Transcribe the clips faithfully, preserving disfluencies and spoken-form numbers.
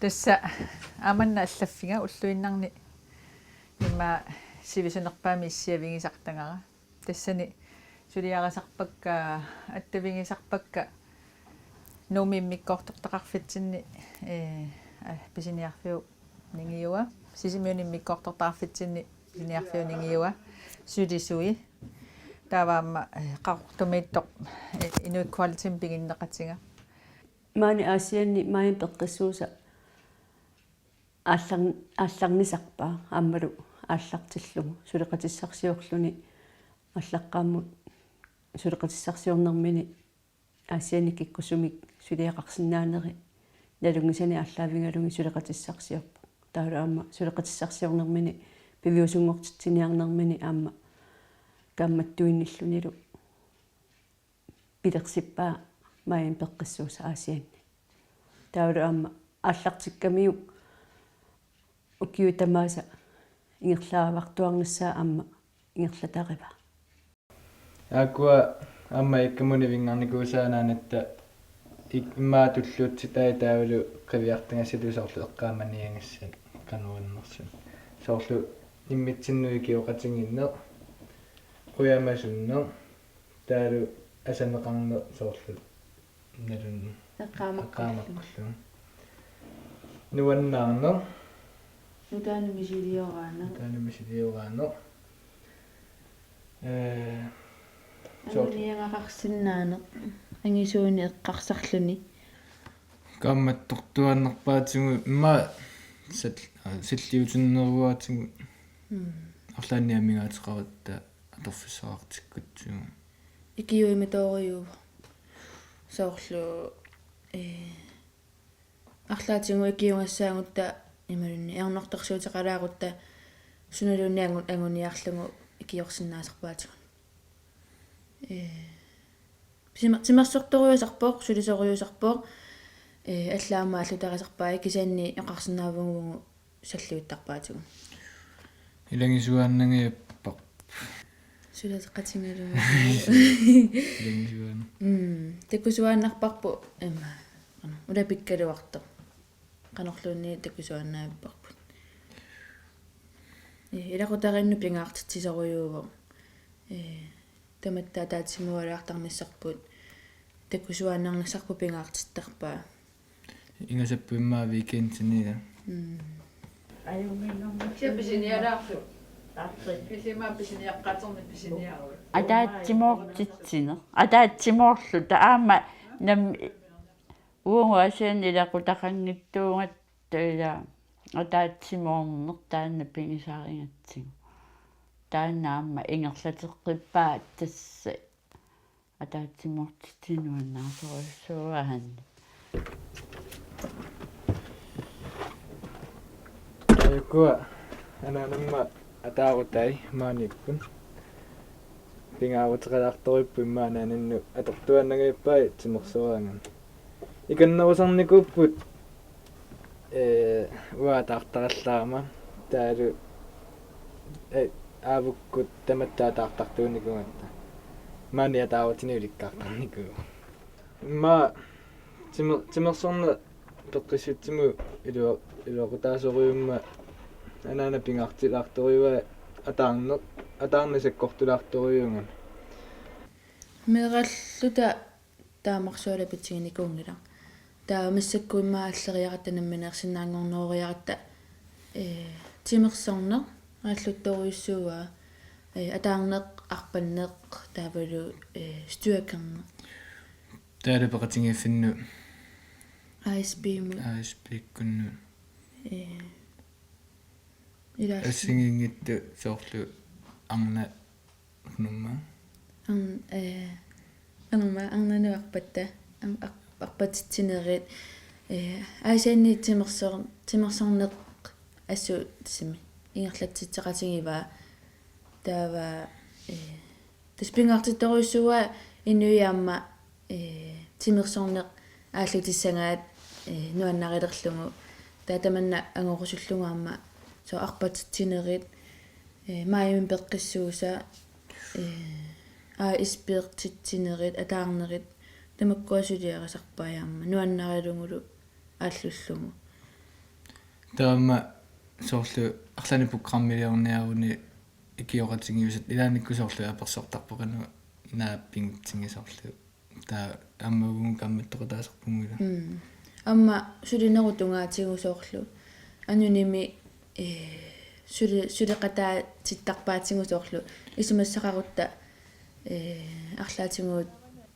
Tassa aamma allaffiga ulluinnarni immaqa sivisunerpaamik issiavigisartagara. Tassani suliarisarpakka, attavigisarpakka Nuummi immikkoortortaqarfitsinni, ee, aa, pisiniarfiup ningiua. Sisimiuni immikkoortortaqarfitsinni pisiniarfiup ningiua. Sulisui. Taava aamma, ee, Qaqortumiittoq, ee, Inuit Qualitymik piginneqatiga. Maani Aasianni Maajimi peqqissuusa aallar-, aallarnisarpaa aammalu aallartillugu suleqatissarsiorluni aallaqqaammut suleqatissarsiornermini Aasianni kikkuusumik suliaqarsinnaaneri nalunngisani aallaavigalugit suleqatissarsiorpoq. Taavalu aamma suleqatissarsiornermini piviusunngortitsiniarnermini aamma kaammattuinnillunilu pilersippaa Maajimi peqqissuusa Aasianni. Taavalu aamma aallartikkamiuk ukiut tamaasa ingerlaavartuarnissaa aamma ingerlatarivaa. Aakkua aamma ikkamut nivinngarnikuusaanaanatta ik-, immaqa tulluutsitai taavalu qiviartagassatut soorlu eqqaamaniagassat qanoq annersoq. Soorlu immitsinnut ikioqatigiinneq, qujamasunneq, taavalu asaneqarneq soorlu nalun eqqaamaqqullugu. Eqqaamaqqullugu. Nuannaarneq. Nutaanut misilioraaneq. Nutaanut misilioraaneq. Ee, soorlu anguniagaqarsinnaaneq. Angisuunik eqqarsarluni. Kaammattortuaannarpaatigut immaqa sal-, salliutinneruaatigut. Mm. Arlaannik amigaateqaratta atorfissaqartikkutsigu. Ikiuimatoorujussuuvoq. Soorlu, ee, arlaatigut ikiugassaagutta imaluunniit ajornartorsiuteqalaarutta sunaluunniit angu-, anguniarlugu ikiorsinnaasarpaatigut. Ee, timer-, timersortorujussuusarpoq, sulisorujussuusarpoq, ee, allaat aamma aallutarisarpaa, kisianni oqarsinnaavugut salliuttarpaatigut. Ilagisuaannanngipparput. Suleqatigalugu. Ilagisuaanna. Mm, takusuaannarparput immaqa. Qanoq, ulapikkaluartoq. Qanorluunniit takusuaannavipparput. Ee, ilaqutariinnut pingaartitsisorujussuuvoq. Ee, tamatta ataatsimooralaartarnissarput takusuaannarnissarput pingaartittarpaa. Ingasapput immaqa weekendini, ja. Mm. Kisianni pisinialaarlugu. Kisianni immaqa pisiniaqqaaterneq pisiniaruit. Ataatsimoortitsineq. Ataatsimoorluta aamma nam-, uagut Aasianni ilaqutaqanngitsuugatta ila ataatsimoorneq taanna pigisarigatsigu. Taanna aamma ingerlateqqippaa tassa ataatsimoortitsineq nuannarisorujussuuaanni. Ukua anaanama ataarutai maaniipput. Pingaaruteqalaartorujuupput immaqa anaanannut atortuaannanngippai timersoraangat. Ikinnerusarnikuupput, ee, uanga ataartarallarama. Taavalu, ee, aavukkut tamatta ataartartuunikuugatta. Maani ataarutinik ulikkaartarnikuuvoq. Immaqa timer-, timersorneq peqqissutsimut ilua-, iluaqutaasorujussuummat anaana pingaartilaartorujussuuaa ataarneq, ataarneq sakkortulaartorujussuugami. Meeraalluta taamarsuaq ulapitiginikuunngilaq. Taava massakkut immaqa alleriaratta nammineersinnaanngorneroriaratta, ee, timersorneq aalluttorujussuuaa, ee, ataarneq, arpanneq, taavalu, ee, styrkerneq. Taavalu peqatigiiffinnut. A S P-mut. A S P-kkunnut. Ee, ilaallu. Assigiinngitsut soorlu arnat, qanormaa. Arn-, ee, qanormaa arnanut arpatta, ar-, ar-, arpatitsinerit, ee, Aasianni timersor-, timersorneq assut tassami ingerlatsitseqatigivaa. Taava, ee, tassa pingaartittorujussuuaa inuit aamma, ee, timersorneq aallutissagaat, ee, nuannarilerlugu. Taava tamanna angorusullugu aamma soorlu arpatitsinerit, ee, Maajimi peqqissuusa, ee, A S P-rtitsinerit, ataarnerit, tamakkua suliarisarpai aamma nuannarilugulu aallullugu. Taama soorlu arlaannik programmiliorniaruni ikioqatigiissut ilaannikkut soorlu apersortarpoq qanoq naapinngitsingi soorlu. Taava aamma uunga kaammattoqataasarpunga ila. Mm. Aamma sulinerup tungaatigut soorlu. Anunimi, eh, suli-, suleqataatittarpaatigut soorlu. Isumassaqarutta, eh, arlaatigut,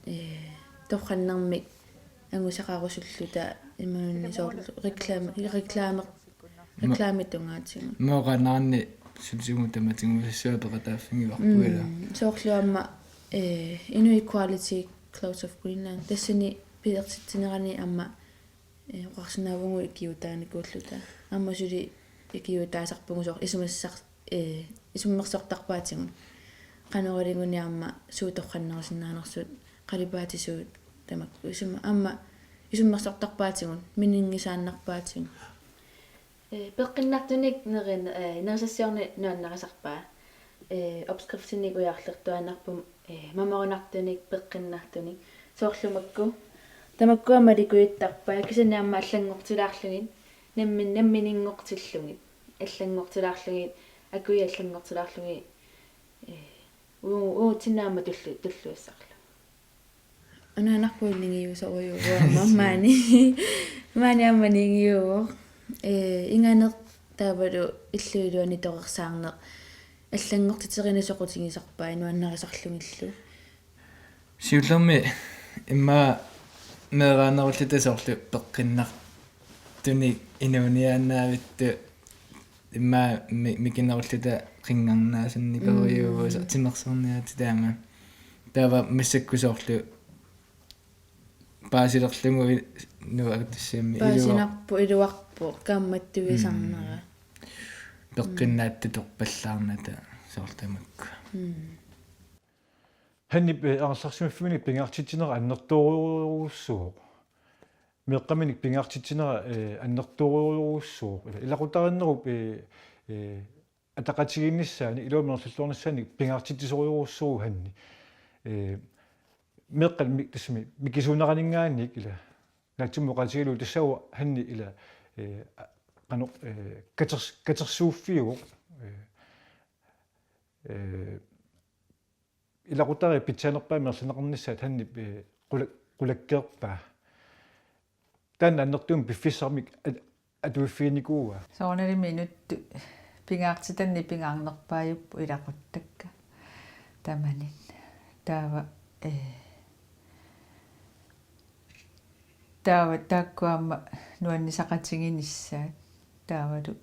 eh, torrannermik angusaqarusulluta imaluunniit soorlu reklame-, reklame-, Ma-, reklametungaatigut. Mooqqaannarani sulisimut tamatigumisassuaq peqataaffigivarput ila. Mm, soorlu aamma, eh, Inuit Quality Clothes of Greenland. Tassani pilersitsinerani aamma, eh, oqarsinnaavugut ikiuutaanikuulluta. Aamma suli ikiuutaasarpugut soorlu isumassar-, eh, isummersortarpaatigut. Qanoq iliorluni aamma suut torrannerusinnaanersut, qalipaatit suut tamakku. Isuma-, aamma isummersortarpaatigut, mininngisaannarpaatigut. Eh, peqqinnartunik nerin-, eh, nerisassiorneq nuannarisarpaa. Eh, opskriftinik ujarlertuaannarpoq, eh, mamorunartunik peqqinnartunik. Soorlu makku. Tamakkua malikujuttarpai, kisianni aamma allanngortilaarlugit, nammin-, nammininngortillugit. Allanngortilaarlugit, akui allanngortilaarlugit. Eh, uu-, uutsinni aamma tullu-, tulluassarlu. Anaanarput ningiusorujuuvoq aamma maani. Maani aamma ningiuvoq. Eh, inganeq taavalu illup iluani torersaarneq. Allanngortiterineq soqutigisarpai nuannarisarlugillu. Siullermik immaqa meeraanerulluta soorlu peqqinnartunik inuuniaannaavittut immaqa mi-, mikinerulluta qinngarnaasannikorujussuuvoq. Mm. Timersorniaatsit taama. Taava massakkut soorlu paasilerlugu i-, nuannersuummi iluar-. Paasinarpoq, iluarpoq, kaammattuisarnera. Mm. Peqqinnaattut torpallaarnata soorlu tamakku. Mm. Hannip, eh, angerlarsimaffimmini pingaartitsinera annertoorujussuuvoq. Meeqqaminik pingaartitsinera, eh, annertoorujussuuvoq. Ila-, ilaqutariinnerup, eh, eh, ataqatigiinnissaani, iluamik amerlalluarnissaannik pingaartitsisorujussuuvoq Hanni. Eh, meeqqat mi-, tassami mikisuuneraninngaanniit ila. Naatsumik oqaatigalugu tassaavoq Hanni ila, eh, a-, qanoq, eh, katers-, katersuuffiuvoq. Eh, eh, ilaqutariit pitsaanerpaamik amerlineqarnissaat Hannip, eh, qula-, qulakkeerpaa. Taanna annertuumik piffissarmik at-, atuiffiginikuuaa. Soorunalimi inuttut pingaartitannik pingaarnerpaajupput ilaquttakka. Tamanit. Taava, eh, taava taakku aamma nuannisaqatiginissaat. Taavalu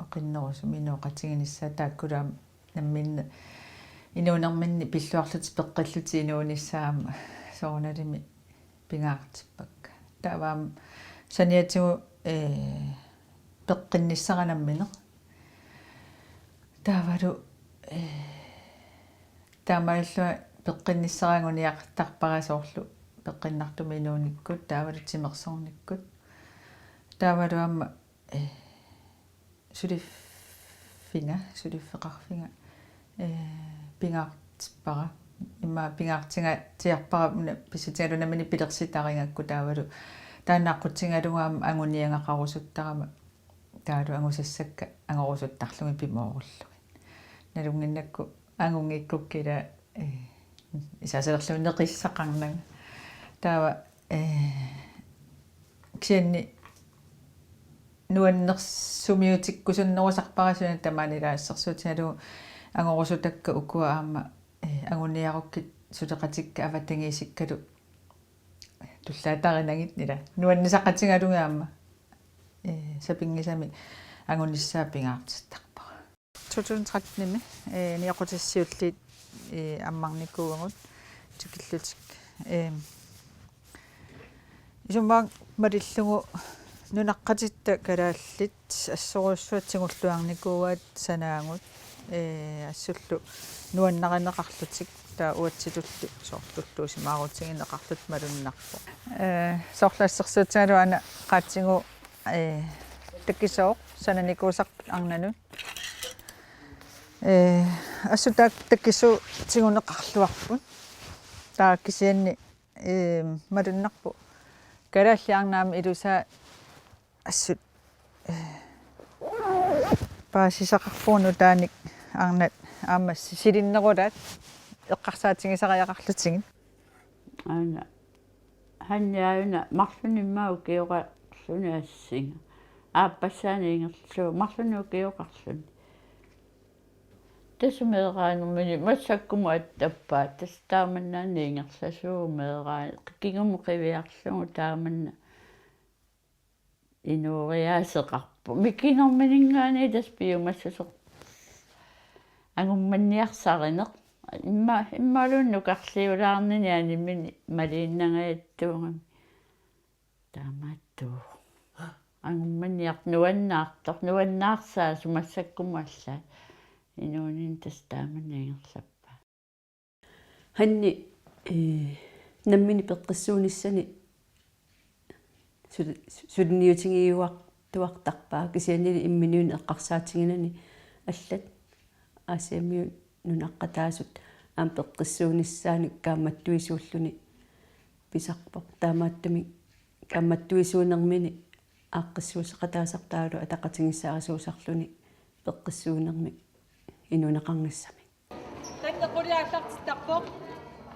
oqinnerusumik inooqatiginissaat taakkulu aamma namminneq inuunerminni pilluarlutik peqqillutik inuunissaat aamma soorunalimi pingaartippakka. Taava aamma saniatigut, eh, peqqinnissara nammineq. Taavalu, eh, taamaalillunga peqqinnissara anguniartarpara soorlu peqqinnartumik inuunikkut, taavalu timersornikkut. Taavalu aamma, eh, suliffinga, suliffeqarfinga, eh, pingaartippara. Immaqa pingaartiga-, tiarpara una pissutigalugu nammineq pilersitarigakku taavalu. Taanna aqqutigalugu aamma anguniagaqarusuttarama. Taavalu angusassakka angorusuttarlugit pimoorullugit. Nalunnginnakku angunngikkukkit ila, eh, isaasalerlugu neqissaqarnanga. Taava, eh, kisianni nuannersumiutikkusunnerusarpara suna tamaani ila assersuutigalugu angorusutakka ukua aamma, eh, anguniarukkit suleqatikka avatangiisikkalu tullaatarinagit ila. Nuannisaqatigalugit aamma, eh, sapinngisamik angunissaa pingaartittarpara. To tusind tretten-imi, eh, nioqutissat siulliit, eh, ammarnikuuagut tikillutik. Eh, isumaga malillugu nunaqqatitta kalaallit assorujussuaq tigulluarnikuuaat sanaagut, eh, assullu nuannarineqarlutik taava uatsitulli soorlu tulluusimaarutigineqarlutik malunnarpoq. Eh, soorlu assersuutigalugu una qaatsigut, eh, takisooq sananikuusarput arnanut. Eh, assut taakku takisuut tiguneqarluarput. Taava kisianni, eh, malunnarpoq kalaallit arnat aamma ilusaat assut, eh, Paasisaqarpugut nutaanik arnat aamma silinnerulaat eqqarsaatigisariaqarlutigit. Aana. Hanni aajuna marlunnik immaqa ukioqarluni assinga. Aappassaani ingerlallugu marlunnik ukioqarluni. Tassa meeraanermini massakkumut attappaa, tassa taamannaanni ingerlasuuvoq meeraaneq. Kingumut qiviarlugu taamanna. Inooriaaseqarpoq. Mikinerminngaanniit tassa piumassuseq. Angummanniarsarineq. Imma-, immaqaluunniit nukarliulaarnini animini maliinnangajattuugami. Taamaattuuvoq. Angummanniar-, nuannaartoq, nuannaarsaasut massakkumut allaat. Inuunini tassa taamanna ingerlappaa. Hanni, ee, nammineq peqqissuunissani sul-, suliniutigiuartuartarpaa, kisiannili imminut eqqarsaatiginani allat Aasiammiut nunaqqataasut aamma peqqissuunissaanik kaammattuisuulluni pisarpoq. Taamaattumik kaammattuisuunermini aaqqissuusseqataasartaralu ataqatigiissaarisuusarluni peqqissuunermik inuuneqarnissamik. Tanneq qulit aallartittarpoq.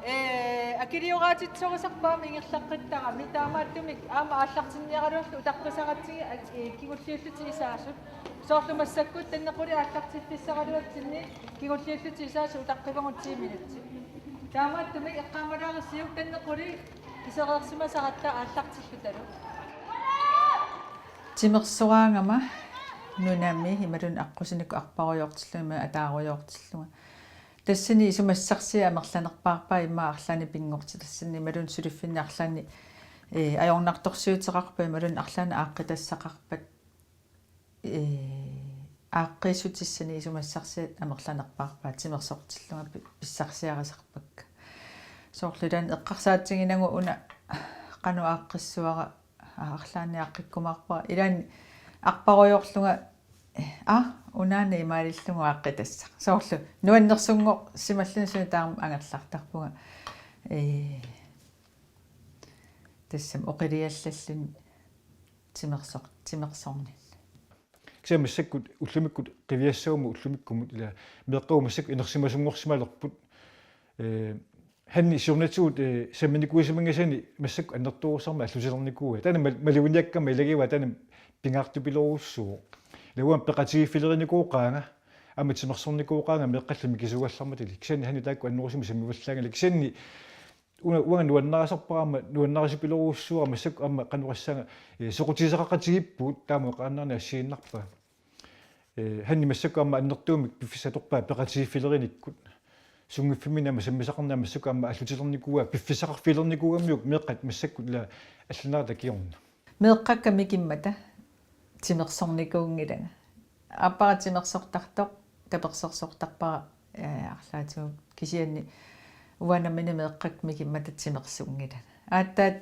Ee, akilioraatsisorisarput aamma ingerlaqqittarami. Taamaattumik aamma aallartinniaraluarluta utaqqisaratsigit, ee, kingulliullutik isaasut. Soorlu massakkut tanneq qulit aallartiffissaraluatsinni kingulliullutik isaasut utaqqivagut ti minutsit. Taamaattumik eqqaamalaarisiuk tanneq qulit isereersimasaratta aallartillutalu. Timersoraangama nunami imaluunniit aqqusinikkut arparujoortillunga imaluunniit ataarujoortillunga. Tassani isumassarsiat amerlanerpaarpaat immaqa arlaannik pinngortitassani imaluunniit suliffinni arlaanni, ee, ajornartorsiuteqarpat imaluunniit arlaannik aaqqitassaqarpat, ee, aaqqiissutissani isumassarsiat amerlanerpaarpaat timersortillunga pi-, pissarsiarisarpakka. Soorlu ilaanni eqqarsaatiginagu una qanoq aaqqissuara, aa, arlaannik aaqqikkumaarpara. Ilaanni arparujoorlunga, aa, unaana imaalillugu aaqqitassaq. Soorlu nuannersunngorsimalluni suna taama angerlartarpunga. Ee, tassami oqiliallalluni timersor-, timersorninni. Kisianni massakkut ullumikkut qiviassaguma ullumikkumut ila meeqqagut massakkut inersimasunngorsimalerput. Ee, hanni siornatigut, ee, samminikuusimanngisani massakkut annertoorujussuarmik allutilernikuuaat. Taanna mal-, maluginiakkama ilagivaat taanna pingaartupilorujussuuvoq. Ila uanga peqatigiiffilerinikooqaanga, aamma timersornikooqaanga meeqqallu mikisuugallarmatili. Kisianni hanni taakku annerusumik sammivallaanngilakka. Kisianni una, uanga nuannarisarpara aamma nuannarisuppilorujussuuara massakkut aamma qanoq oqassaanga, ee, soqutigisaqaqatigiippugut taama oqaannarni assigiinnarpaa. Ee, hanni massakkut aamma annertuumik piffissaq atorpaa peqatigiiffilerinikkut. Sunngiffimminni aamma sammisaqarneq massakkut aamma allutilernikuuaa piffissaqarfilernikuugamiuk meeqqat massakkut ila allannerata kingorna. Meeqqakka mikimmata timersornikuunngilanga. Aappara timersortartoq, tapersersortarpara, ee, arlaatigut kisianni uanga nammineq meeqqakka mikimmata timersunngilanga. Aatsaat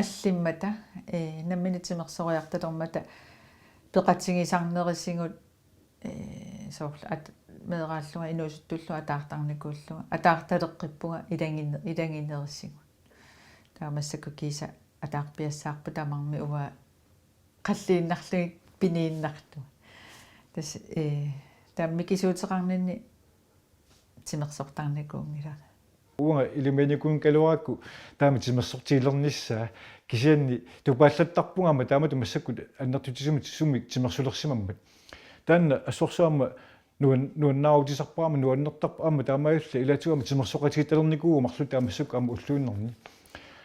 allimmata, ee, nammineq timersoriartalermata peqatigisarnerisigut, ee, soorlu at-, meeraallunga inuusuttullu ataartarnikuullunga, ataartaleqqippunga ilagine-, ilaginerisigut. Taava massakkut kiisa ataarpiassaarput tamarmik uanga qalliinnarlugit piniinnarlunga. Tassa, ee, taava mikisuuteqarninni timersortarnikuunngilanga. Uanga ilimanikuunngilaaraakku taama timersortigilernissaa kisianni tupaallattarpunga aamma taamatut massakkut annertutigisumik sumik timersulersimammat. Taanna assorsuaq aamma nuan-, nuannaarutisarpara aamma nuannertarpoq aamma taamaalilluta ilaatigut aamma timersoqatigiittalernikuuvugut marluk taava massakkut aamma ulluinnarni.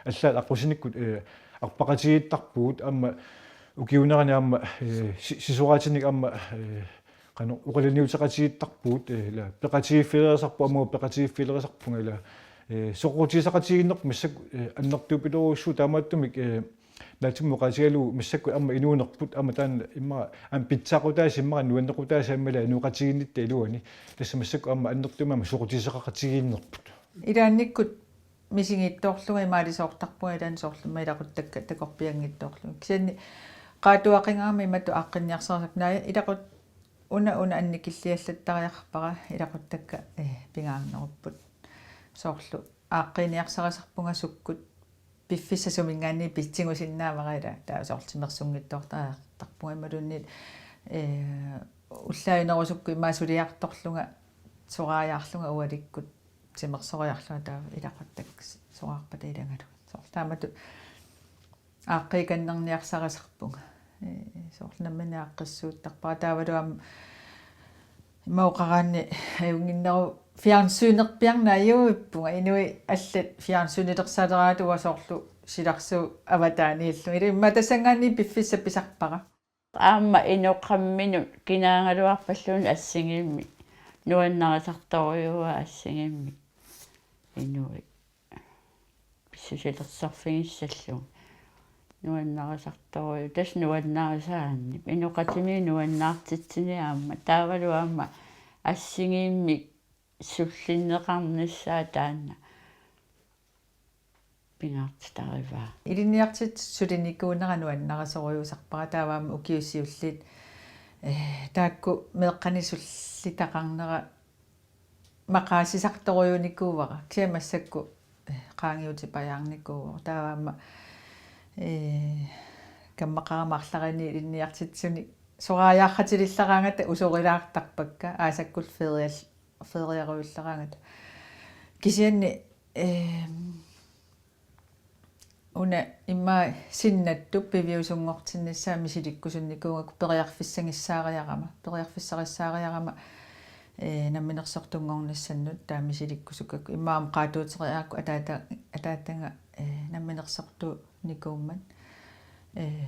Allaat aqqusinikkut, ee, arpaqatigiittarpugut aamma ukiuunerani aamma, ee, si-, sisoraatinik aamma, ee, qanoq oqalunniuteqatigiittarpugut, ee, ila peqatigiiffilerisarput aamma peqatigiiffilerisarpunga ila, ee, soqutigisaqatigiinnerput massakkut, ee, annertupilorujussuuvoq taamaattumik, ee, naatsumik oqaatigalugu massakkut aamma inuunerput aamma taanna immaqa aamma pitsaaqutaasa immaqa nuannequtaasa aamma ila inooqatigiinnitta iluani. Tassa massakkut aamma annertuumik aamma soqutigisaqaqatigiinnerput. Ilaannikkut misigiittoorlunga imaalisoortarpunga ilaanni soorlu aamma ilaquttakka takorpianngitsoorlunga. Kisianni qaatuaqigama imatut aaqqinniarsarisarput naak ilaqut-, una, una annikilliallattariaqarpara ilaquttakka, ee, pingaarnerupput. Soorlu aaqqiiniarsarisarpunga sukkut piffissaq suminngaanniit pis-, tigusinnaavara ila taava soorlu timersunngitsoortariaqartarpunga imaluunniit, ee, ullaavinerusukkut immaqa suliartorlunga soraajaarlunga ualikkut timersoriarlunga taava ilaquttakka soraarpata ilagalugit. Soorlu taamatut aaqqiikannerniarsarisarpunga. Ee, soorlu nammineq aaqqissuuttarpara taavalu aamma imma oqaraanni ajunnginneruvoq fjernsynerpiarneq ajuippunga inuit allat fjernsynilersaleraat uanga soorlu silarsuup avataaniillunga. Ilaa immaqa tassanngaanniit piffissaq pisarpara. Aamma inoqamminut kinaagaluarpalluunniit assigiimmik nuannarisartorujuuaa assigiimmik inuit pissusilersorfigissallugit nuannarisartorujuuvoq tassa nuannarisaanni inoqatimi nuannaartitsineq aamma taavalu aamma assigiimmik sullinneqarnissaa taanna pingaartitarivaa. Ilinniartitsisut sulinikuunera nuannarisorujussuusarpara taava aamma ukiut siulliit, eh, taakku meeqqanik sullitaqarnera maqaasisartorujunikuuara. Kisianni massakkut, eh, qaangiutipajaarnikuuvoq. Taava aamma, eh, kammaqarama arlalinnik ilinniartitsisunik soraajaartileraangata usorilaartarpakka aasakkullu ferial-, feriarujulleraangata. Kisianni, ehm, una immaqa sinnattup piviusunngortinnissaa misilikkusunnikuugakku periarfissagissaariarama, periarfissarissaariarama, eh, namminersortunngornissannut taava misilikkusukkakku immaqa aamma qaatuuteriarakku ataata-, ataataga, eh, namminersortunikuummat. Eh,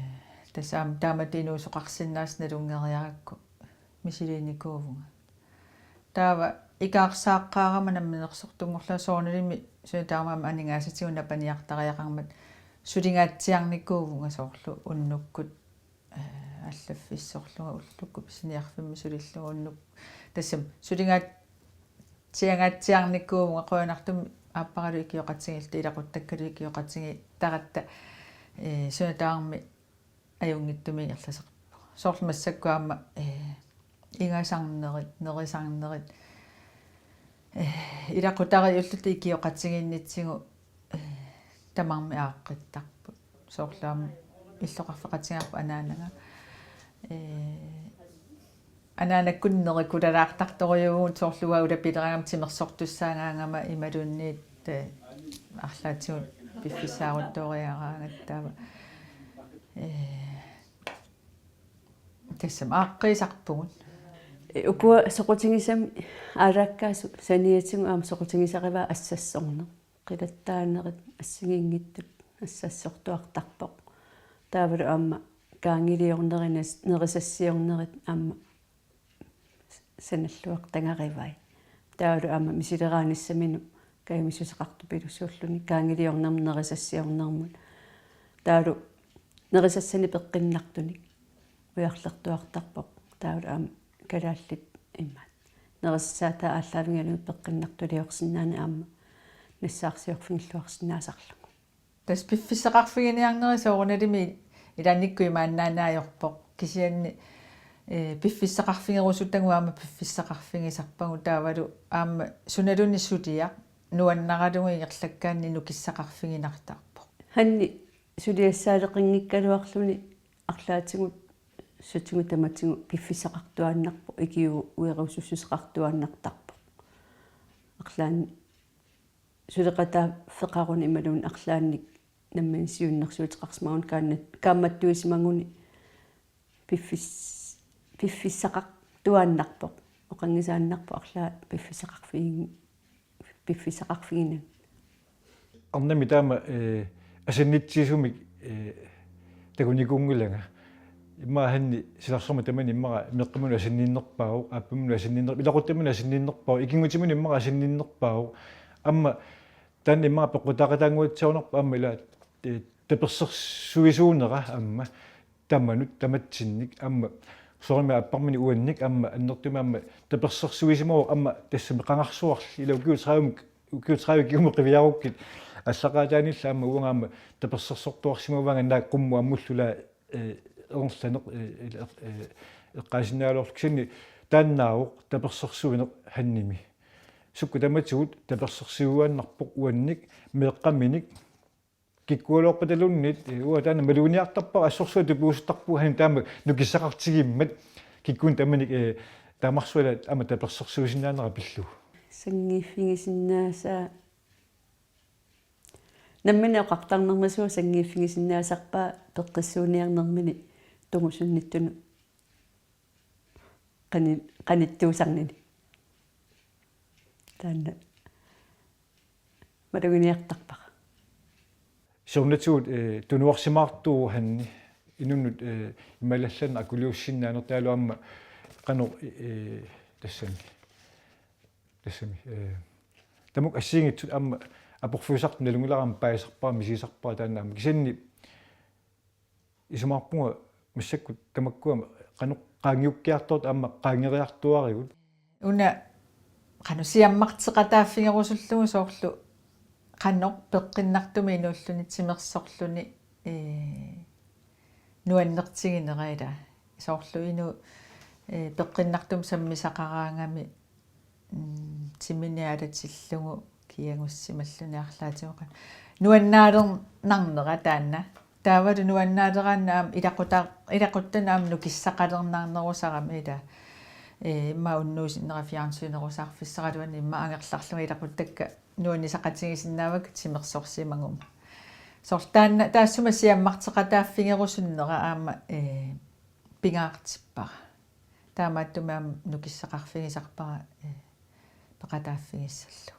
tassa aamma taamatut inuusoqarsinnaasut nalunngeriarakku misiliinikuuvunga. Taava ikaarsaaqqaarama namminersortunngorlunga soorunalimi suna tamarmi aningaasatigut napaniartariaqarmat sulingaatsiarnikuuvunga soorlu unnukkut, eh, allaffissorlunga ullukkut pisiniarfimmi sulillunga unnuk-, tassami sulingaatsiangaatsiarnikuuvunga qujanartumik aapparalu ikioqatigiilluta ilaquttakkalu ikioqatigiittaratta, eh, suna tamarmi ajunngitsumik ingerlasarpunga. Soorlu massakkut aamma, eh, ingasarnerit, nerisarnerit, eh, ilaqutariiulluta ikioqatigiinnitsigut, eh, tamarmik aaqqittarput. Soorlu aamma illoqarfeqatigaarput anaanaga. Eh, anaanakkut nerikulalaartartorujuuvugut soorlu uanga ulapileraangama timersortussaagaangama imaluunniit, eh, arlaatigut piffissaaruttooriaraangatta taava. Eh, tassami aaqqiisarpugut. Ukua soqutigisami aalaakkaasut saniatigut aamma soqutigisarivaa assassorneq. Qilattaanerit assigiinngitsut assassortuartarpoq. Taavalu aamma kaangiliornerit nas-, nerisassiornerit aamma sanalluartagarivai. Taavalu aamma misileraanissaminut kajumissuseqartupilussuulluni kaangiliornermut nerisassiornermut. Taavalu nerisassanik peqqinnartunik ujarlertuartarpoq. Taavalu aamma kalaallit imaat. Nerisassaataa aallaavigalugit peqqinnartuliorsinnaaneq aamma nassaarsiorfigilluarsinnaasarlugu. Tassa piffissaqarfiginiarneri soorunalimi ilaannikkut imaannaanngajorpoq. Kisianni, eh, piffissaqarfigerusutagut aamma piffissaqarfigisarpagut taavalu aamma sunaluunniit suliaq nuannaralugu ingerlakkaanni nukissaqarfiginartarpoq. Hanni suliassaaleqinngikkaluarluni arlaatigut sutigut tamatigut piffissaqartuaannarpoq ikiuerusussuseqartuaannartarpoq. Arlaannik suleqataaffeqaruni imaluunniit arlaannik nammineq siunnersuuteqarsimaguni kaanna-, kaammattuisimaguni piffis-, piffissaqartuaannarpoq. Oqanngisaannarpoq arlaat piffissaqarfigin-, piffissaqarfigineq. Arnami taama, eh, asannitsigisumik, eh, takunikuunngilanga. Immaqa hanni silarsuarmi tamani immaqa meeqqaminut asanninnerpaavoq, aappamminut asanninner-, ilaquttaminut asanninnerpaavoq, ikinngutiminut immaqa asanninnerpaavoq. Aamma taanna immaqa peqqutaaqataannguatsiarunarpoq aamma ila, eh, tapersersuisuunera aamma tamanut tamatsinnik aamma soorunami aapparminik uannik aamma annertuumik aamma tapersersuisimavoq aamma tassami qangarsuarli ila ukiut tredive, ukiut tredive kingumut qiviarukkit allaqaataaniillu aamma uanga aamma tapersersortuarsimavaanga naak qummut aamma ulloq ilaa, eh, ernerlaneq, eh, ila, eh, eqqaasinnaagaluarlugu kisianni taannaavoq tapersersuineq hannimi. Sukkut tamatigut tapersersuiuaannarpoq uannik meeqqaminik kikkualuarpataluunniit, eh, uanga taanna maluginiartarpara assorsuaq tupiusuttarpugut hanni taama nukissaqartigimmat Kikkunnit tamanit, eh, taamarsualaat aamma tapersersuisinnaanera pillugu? Sanngiiffigisinnaasaa. Nammineq oqartarnermisigut sanngiiffigisinnaasarpaa peqqissuuniarnermini tungusunnittunut qani-, qanittuusarnini. Taanna maluginiartarpara. Siornatigut, eh, tunuarsimaartuuvoq Hanni. Inunnut, eh, imaluunniit akuliussinnaaneq taavalu aamma qanoq, eh, tassami. Tassami, eh, tamakku assigiinngitsut aamma aporfiusartut nalunngilara aamma paasisarpara, misigisarpara taanna aamma. Kisianni isumaqarpunga massakkut tamakkua qanoq qaangiukkiartortut aamma qaangeriartuarigut. Una qanoq siammarteqataaffigerusullugu soorlu qanoq peqqinnartumik inuulluni timersorluni, ee, nuannertiginera ila. Soorlu inu, ee, peqqinnartumik sammisaqaraangami, mm, timini aalatillugu kiagussimalluni arlaatigut qanoq nuannaalernarnera taanna. Taavalu nuannaaleraanni aamma ilaquta-, ilaquttani aamma nukissaqalernarnerusarami ila. Ee, immaqa unnuisinnera fjernsynerusaarfissaraluanni immaqa angerlarlunga ilaquttakka nuannisaqatigisinnaavakka timersorsimaguma. Soorlu taanna taassuma siammarteqataaffigerusunnera aamma, ee, pingaartippara. Taamaattumik aamma nukissaqarfigisarpara, ee, peqataaffigissallugu.